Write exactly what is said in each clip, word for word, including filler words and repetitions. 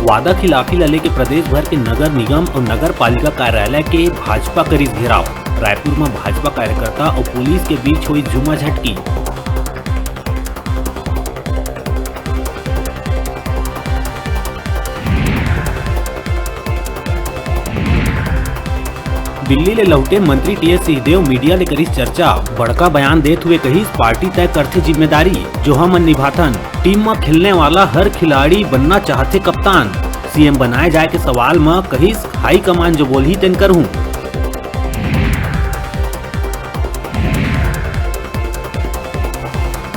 वादा खिलाफी ल लेके प्रदेश भर के नगर निगम अउ नगर पालिका कार्यालय के भाजपा करिस घेराव। रायपुर म भाजपा कार्यकर्ता अउ पुलिस के बीच होइस जूमा झटकी। दिल्ली ले लहुटे मंत्री टीएस सिंहदेव मीडिया ले करिस चर्चा। बड़का बयान देत हुए कहिस, पार्टी तय करथे जिम्मेदारी, जो हमन निभाथन। टीम म खेलने वाला हर खिलाड़ी बनना चाहथे कप्तान। सीएम बनाए जाए के सवाल म कहिस, हाई कमान जो बोलही तेन करहूं।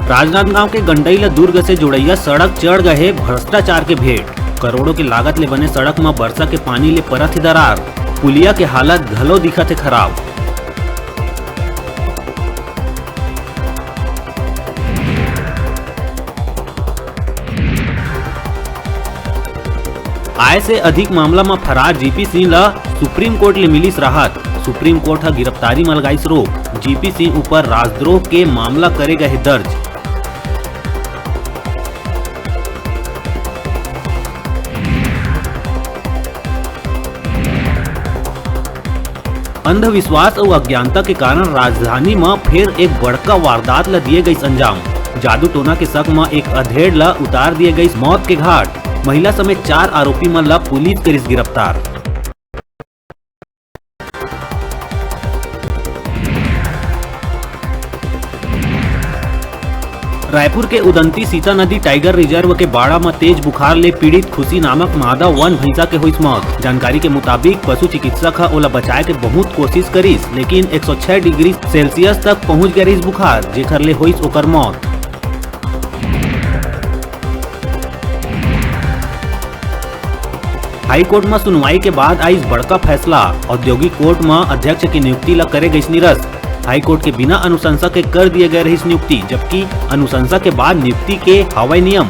राजनांदगांव के गंडई ल दुर्ग से जोड़इया सड़क चढ़ गए हे भ्रष्टाचार के भेंट। करोड़ों के लागत ले बने सड़क म बरसा के पानी ले परत हे दरार। पुलिया के हालत घलो दिखत हे खराब। आय से अधिक मामला म फरार जीपी सिंह ल सुप्रीम कोर्ट ले मिलिस राहत। सुप्रीम कोर्ट ह गिरफ्तारी म लगाइस रोक। जीपी सिंह ऊपर राजद्रोह के मामला करे गए हे दर्ज। अंधविश्वास अउ अज्ञानता के कारण राजधानी म फेर एक बड़का वारदात ल दिए गइस अंजाम। जादू टोना के शक म एक अधेड़ ल उतार दिए गइस मौत के घाट। महिला समेत चार आरोपी मन ल पुलिस करिस गिरफ्तार। रायपुर के उदंती सीता नदी टाइगर रिजर्व के बाड़ा म तेज बुखार ले पीड़ित खुशी नामक मादा वन भैंसा के होइस मौत। जानकारी के मुताबिक, पशु चिकित्सक ह ओला बचाए के बहुत कोशिश करिस, लेकिन एक सौ छह डिग्री सेल्सियस तक पहुंच गए रहिस बुखार, जेखर ले होइस ओकर मौत। हाई कोर्ट म सुनवाई के बाद आइस बड़का फैसला। औद्योगिक कोर्ट म अध्यक्ष के नियुक्ति ल करे गइस निरस्त। हाई कोर्ट के बिना अनुशंसा के कर दिए गए रहिस नियुक्ति, जबकि अनुशंसा के बाद नियुक्ति के हवय नियम।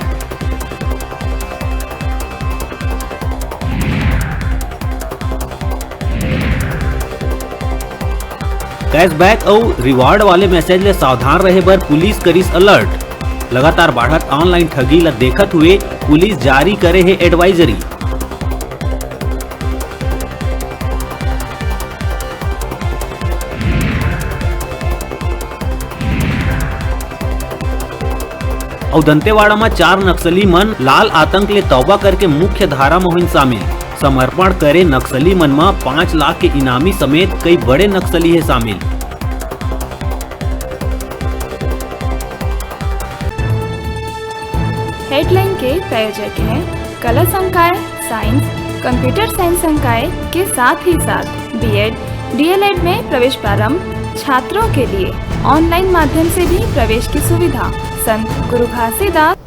कैशबैक अउ रिवॉर्ड वाले मैसेज ले सावधान रहे बर पुलिस करिस अलर्ट। लगातार बाढ़त ऑनलाइन ठगी ल देखत हुए पुलिस जारी करे हे एडवाइजरी। अउ दंतेवाड़ा म चार नक्सली मन लाल आतंक ले तौबा करके मुख्य धारा म होइन शामिल। समर्पण करे नक्सली मन म पाँच लाख के इनामी समेत कई बड़े नक्सली हे शामिल। हेडलाइन के प्रायोजक हैं कला संकाय, साइंस, कंप्यूटर साइंस संकाय के साथ ही साथ बीएड, डीएलएड में प्रवेश प्रारंभ, छात्रों के लिए ऑनलाइन माध्यम से भी प्रवेश की सुविधा। संत गुरु घासीदास